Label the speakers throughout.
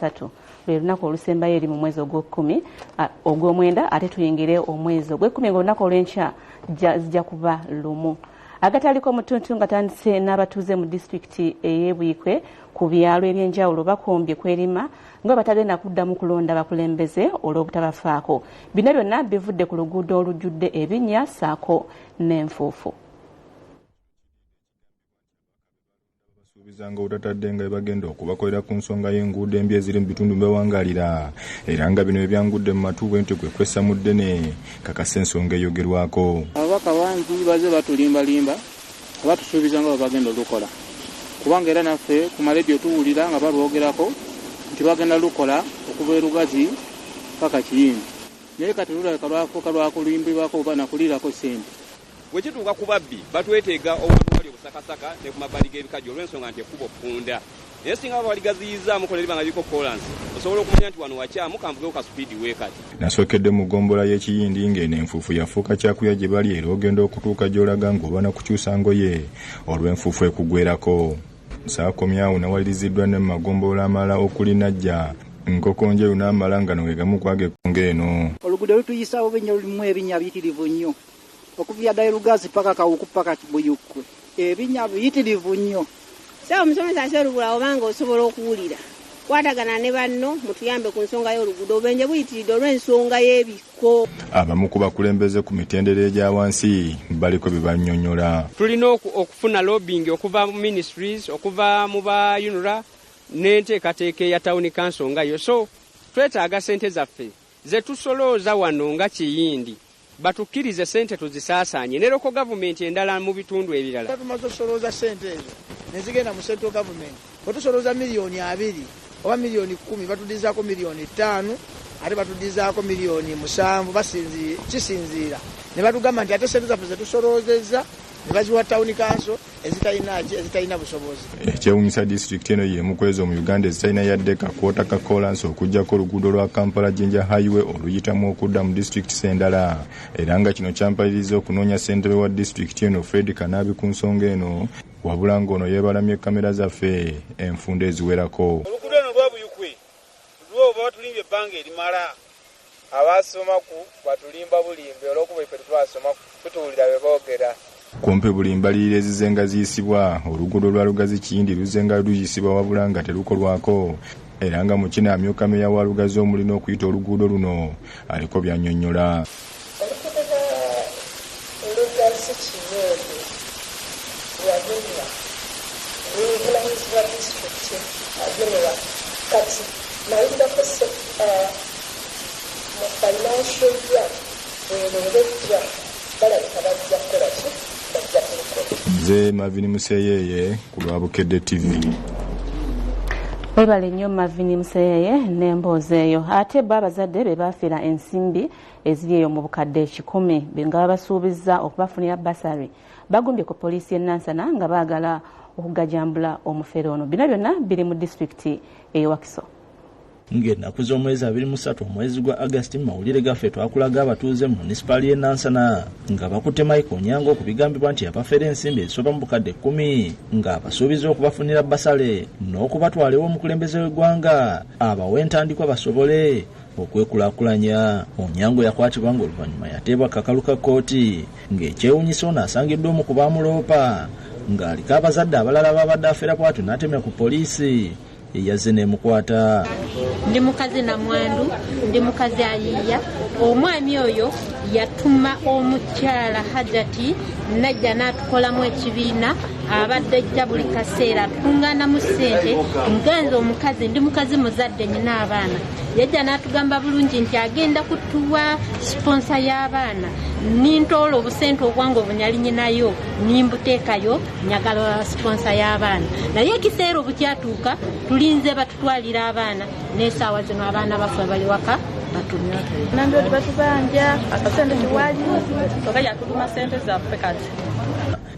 Speaker 1: 3 lwe lunaku olusembayo eri mu mwezi ogw'ekkumi, ogw'omwenda, ate tuyingire omwezi ogw'ekkumi ng'olunaku olw'enkya zijja kuba lumu. Agataliko mutuntu nga tandise n'abatuuze mu disitulikiti ey'e Buikwe ku byalo eby'enjawulo bakombye kwerima nga batagenda kuddamu kulonda bakulembeze olw'obutabafaako. Bino byonna bivudde ku luguudo olujjudde ebinnya ssaako n'enfuufu.
Speaker 2: Basuubiza nga obutatadde nga bwe bagenda okubakolera ku nsonga y'enguudo embi eziri mu bitundu mwe bawangaalira, era nga bino ebyangudde mu matu bwe ntyo kwe kwessa mu ddene kakasa ensonga eyogerwako.
Speaker 3: Ababaka bangi bazze batulimbalimba, batusuubiza nga bwe bagenda olukola, kubanga era naffe ku malediyo tuwulira nga balwogerako nti bagenda lukola okuva e Lugazi paka Kiyindi, naye kati lulabika lwafuuka lwakulimbibwako oba nakuliirako ssente.
Speaker 4: Bwe kituuka ku babbi batweteega owantu wali obusakasaka ne ku mabbali g'ebikajjo olw'ensonga nti ekkubo ppunda, naye singa baba baligaziyizzaamuko ne liba nga liriko koolansi, osobola okumanya nti wano wakyamu, kanvugeko ka supiidi weekati.
Speaker 2: Nasookedde mu ggombolola y'e Kiyindi ng'eno enfuufu yafuuka kyakulya gye bali, era ogenda okutuuka gy'olaga ng'oba na kukyusa ngoye olw'enfuufu ekugwerako. Saakomyawo, nawaliriziddwa ne mu magombolola amalala okuli Najja, Nkokonjeru n'amala nga no ge gamu ku ag'ekkongo eno.
Speaker 5: Oluguudo lutuyisa bubi nnyo, lulimu ebinnya biyitirivu nnyo okuviira ddala e Lugazi paka Kawuku paka Buyukkwe, ebinnya biyitirivu nnyo.
Speaker 6: Ssebo omusomesa Sserubula, obanga osobola okuwulira, kwatagana ne banno mutuyambe ku nsonga y'oluguudo. Obubenje buyitiridde olw'ensonga y'ebikko.
Speaker 2: Abamu ku bakulembeze ku mitendera egya wansi baliko bye bannyonnyola.
Speaker 7: Tulina okufuna lobbying okuva mu ministries, okuva mu ba UNRA n'enteekateeka eya town council nga yo. So twetaaga ssente zaffe ze tusolooza wano nga Kiyindi, batukkirize ssente tuzisaasaanye ne local government endala mu bitundu ebirala.
Speaker 8: Tumaze osolooza ssente ezo ne zigenda mu central government. Bwe tusolooza 20 miliyoni oba 10 miliyoni, batudizaako 5 miliyoni, ate batudizaako 7 miliyoni, kisinziira. Ne batugamba nti ate sente zaffe zetusoloozezza ne baziwa town council ezitalina ki, ezitalina busobozi.
Speaker 2: Ekyewuunyisa, disitulikiti eno y'emu ku ezo mu Uganda ezitalina yadde kakwota ka koolansi okuggyako oluguudo lwa Kampala Jinja Highway oluyitamu okudda mu disitulikiti endala, era nga kino kyampaliriza okunoonya ssentebe wa disitulikiti eno Fred Kanaabi ku nsonga eno, wabula ng'ono yeebalamye kamera zaffe enfunda eziwerako.
Speaker 9: Oluguudo luno lwa Buyukwe lwo batulimbye ebbanga erimala.
Speaker 10: Abasomaku batulimba bulimbe olw'okuba ife tetwasomaku, tutuwulira bwe boogera.
Speaker 2: Kumpi buli mbalirira ezizenga ziyisibwa, oluguudo lwa Lugazi Kiyindi luzenga luyisibwa wabula nga terukolwako, era nga mu kino amyuka meeya wa Lugazi omuli n'okuyita oluguudo luno aliko byannyonnyola.
Speaker 11: Oluguudo lwa Lugazi Kiyindi lwa UNRA, luvunanyizibwa disitulikiti UNRA. Kati nawulirako mu financial year bweneeba ejja balabika bajja kukola ki, bajja kulukola.
Speaker 2: Nze Mavini Museyeeye ku lwa Bukedde TV.
Speaker 1: Webale nnyo Mavini Museyeye n'emboozi eyo. Ate bo abazadde be baafiira ensimbi eziri eyo mu bukadde 100 nga babasuubizza okubafunira bursary bagumbye ku poliisi y'e Nansana nga baagala okugajambula omufere ono. Bino byonna biri mu disitulikiti ey'e Wakiso.
Speaker 12: Ng'ennaku z'omwezi 23 omwezi gwa Agasiti, mu mawulire gaffe twakulaga abatuuze mu munisipaali y'e Nansana nga bakutte Mike Onyango ku bigambibwa nti abafera ensimbi ezisoba mu bukadde 10 ng'abasuubiza okubafunira bursary n'okubatwala ew'omukulembeze w'eggwanga abawe entandikwa basobole okwekulaakulanya. Onyango yakwatibwa ng'oluvannyuma yateebwa kakalu ka kkooti, ng'ekyewunyisa ono asangiddwa omu ku baamuloopa ng'aliko abazadde abalala babadde afera, bw'atyo n'atemya ku poliisi eyazze n'emukwata.
Speaker 13: Ndi mukazi namwandu, ndi mukazi ayiiya. Omwami oyo yatuma omukyala Hajati najja n'atukolamu ekibiina. Abadde ajja buli kaseera atukuŋŋaanamu ssente. Nga nze omukazi, ndi mukazi muzadde, nyina abaana. Yajja n'atugamba bulungi nti agenda kutuwa sponsor y'abaana. Nintoola obusente obwange obunyali nyinayo nimbuteekayo, nyagala sponsor y'abaana, naye ekiseera obukyatuuka tulinze batutwalira abaana, n'esaawa zino abaana baffe bali waka batudde.
Speaker 14: Nandoti batubanja akasente tewali, soka yatutuma sente zaffe kati.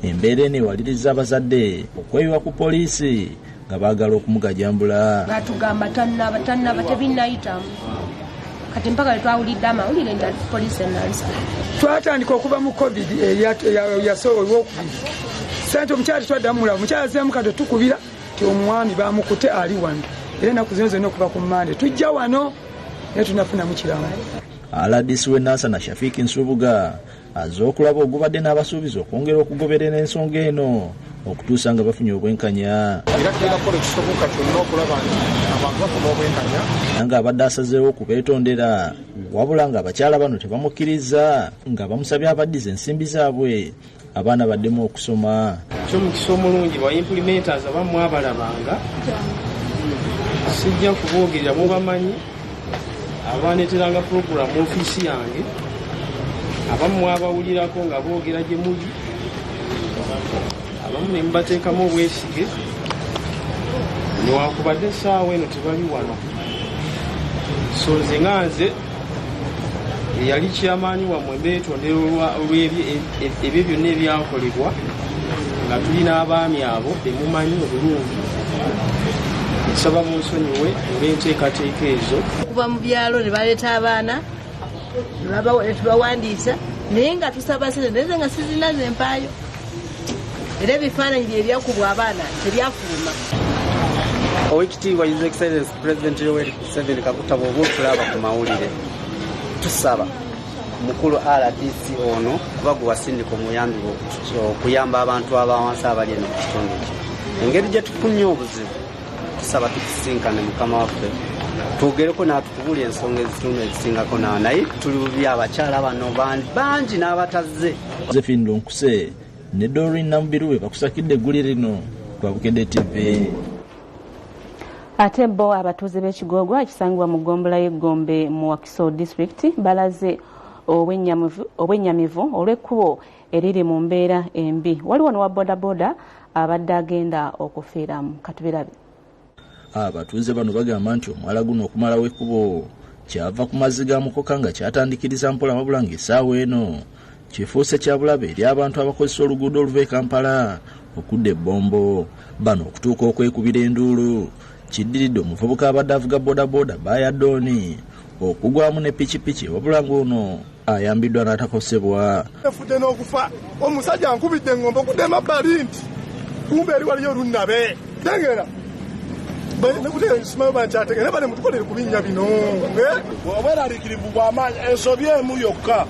Speaker 12: Embeera eno ewaliriza abazadde okweyiwa ku poliisi nga baagala okumugajambula.
Speaker 15: Batugamba tannaba, tannaba, tebinnayitamu. Kati mpaka lwetwawulidde amawulire nga poliisi e Nansana.
Speaker 16: Twatandika okuva mu COVID olwokubiri, sente omukyala tetwaddamu mulaba. Omukyala azeemu kati tukubira ti omwami bamukute ali wano. Era ennaku zino zonna okuva ku Mmande tujja wano naye tunafunamu kiramu.
Speaker 12: RDC w'e Nansana Shafiq Nsubuga azze okulaba ogubadde n'abasuubiza okwongera okugoberera ensonga eno okutuusa nga bafunye obwenkanya.
Speaker 17: Era tugenda kukola ekisoboka kyonna okulaba nti abantu bafuna obwenkanya.
Speaker 12: Nga abadde asazeewo okubeetondera wabula ng'abakyala bano tebamukkirizza nga bamusabye abaddize ensimbi zaabwe abaana baddemu okusoma.
Speaker 18: Ekyomukisa omulungi ba implementers abamu mwabalabanga, sijja kuboogerera mubamanyi, abaneeteranga pulogulaamu mu ofiisi yange, abamu mwabawulirako nga boogera gye muli, abamu ne mubateekamu obwesige, newankubadde essaawa eno tebali wano. So nze nga nze eyali kyamaanyi wammwe mbeetondera olw'ebyo byonna ebyakolebwa nga tulina abaami abo bemumanyi obulungi. Nsaba munsonyiwe olw'enteekateeka ezo.
Speaker 19: Okuva mu byalo ne baleeta abaana ne tubawandiisa, naye nga tusaba ssente, naye nga sizina ze mpaayo. Era ebifaananyi bye byakubwa abaana tebyafuluma.
Speaker 20: Oweekitiibwa His Excellency President Yoweri Museveni Kaguta bw'oba otulaba ku mawulire, tusaba mukulu RDC ono kuba gwe wasindika omuyambi okuyamba abantu abawansi abali eno mu kitundu kye. Engeri gye tufunye obuzibu, tusaba tukusinkane mukama waffe twogereko n'atukubula ensonga ezitundu ezisingako nawe, naye tuli bubi abakyala bano bangi n'abatazze.
Speaker 12: Josephine Lunkuse ne Doreen Namubiru be bakusakidde eggulire lino ku Bukedde TV.
Speaker 1: Ate bo abatuuze b'Ekigoogwa ekisangibwa mu ggombolola y'Eggombe mu Wakiso District balaze obwennyamivu olw'ekkubo eriri mu mbeera embi. Waliwo n'owa bodaboda abadde agenda okufiiramu. Katubirabe.
Speaker 12: Abatuuze bano bagamba nti omwala guno okumalawo ekkubo kyava ku mazzi ga mukoka nga kyatandikiriza mpola, wabula ng'essaawa eno kifuuse kya bulabe eri abantu abakozesa oluguudo oluva e Kampala okudda e Bombo. Bano okutuuka okwekubira enduulu kiddiridde omuvubuka abadde avuga bodaboda Baya Doni okugwamu ne pikipiki, wabula ng'ono ayambiddwa n'atakosebwa.
Speaker 17: Nfudde n'okufa, omusajja ankubidde engombe okudda emabbali nti kumbe eri waliyo olunnabe. Tegeera.
Speaker 21: Obweraliikirivu bw'amaanyi, ensobi emu yokka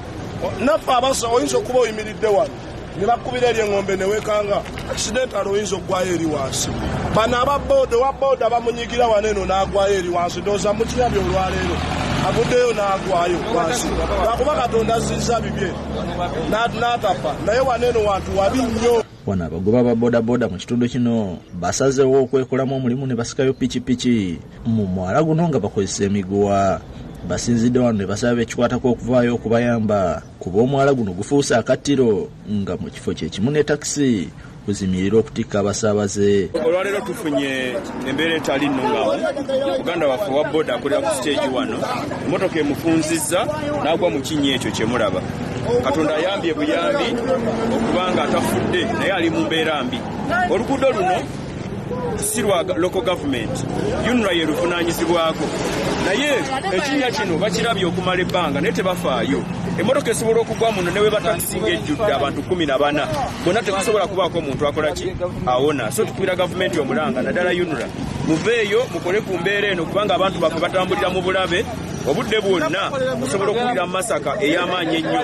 Speaker 21: naffe abasa oyinza okuba oyimiridde wano ne bakubira eri engombe ne weekanga accidental oyinza okugwayo eri wansi. Bano aba boda owa boda bamunyigira wano eno n'agwayo eri wansi, ndowooza mukirabye olwaleero avuddeyo n'agwayo wansi lwakuba Katonda azizza bibye n'atafa, naye wano eno wantu wabi nnyo.
Speaker 12: Wano abagoba ba bodaboda mu kitundu kino basazeewo okwekolamu omulimu ne basikayo pikipiki mu mwala guno nga bakozesa emiguwa. Basinzidde wano ne basaba ekikwatako okuvaayo okubayamba kuba omwala guno gufuuse akattiro nga mu kifo kye kimu ne takisi kuzimirira okutikka abasaabaze.
Speaker 4: Olwaleero tufunye embeera etali nnungamu. Muganda waffe owa boda akolera ku siteegi wano, emmotoka emufunzizza n'agwa mu kinnya ekyo kye mulaba. Katonda ayambye buyambi okubanga atafudde, naye ali mu mbeera mbi. Oluguudo luno si lwa local government, UNRA yeruvunaanyizibwako, naye ekinnya kino bakirabye okumala ebbanga naye tebafaayo. Emmotoka esobola okugwa muno ne weba takisi ng'ejjudde abantu 14 bonna tekusobola kubaako omuntu akola ki awona. So tukubira gavumenti omulanga naddala UNRA, muveeyo mukole ku mbeera eno kubanga abantu baffe batambulira mu bulabe obudde bwonna, osobola okuwulira mu Masaka ey'amaanyi ennyo.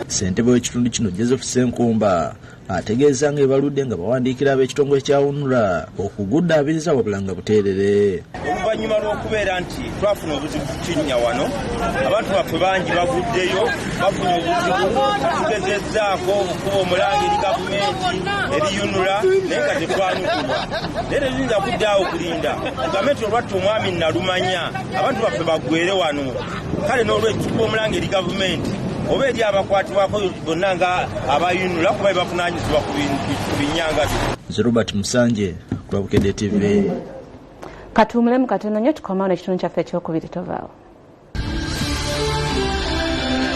Speaker 12: Ssentebe w'ekitundu kino Joseph Ssenkumba ategeeza nga ebaludde nga bawandiikira ab'ekitongole kya UNRA okuguddaabiriza wabula nga buteerere.
Speaker 22: Oluvannyuma lw'okubeera nti twafuna obuzibu ku kinnya wano, abantu baffe bangi baguddeyo bafunye obuzibu, tugezezzaako okuba omulanga eri gavumenti eri UNRA naye nga tetwanukulwa. Naye tetuyinza kuddaawo kulinda tugambe nti olwatta omwami Nalumanya abantu baffe baggwere wano. Kale n'olwekyo tukuba omulanga eri gavumenti oba eri abakwatibwako bonna nga aba UNRA kuba bebavunaanyizibwa ku binnyanga bino.
Speaker 12: Robert Musanje ku Bukedde TV.
Speaker 1: Katuwummulemu katono nnyo, tukomawo n'ekitundu kyaffe ekyokubiri, tovaawo.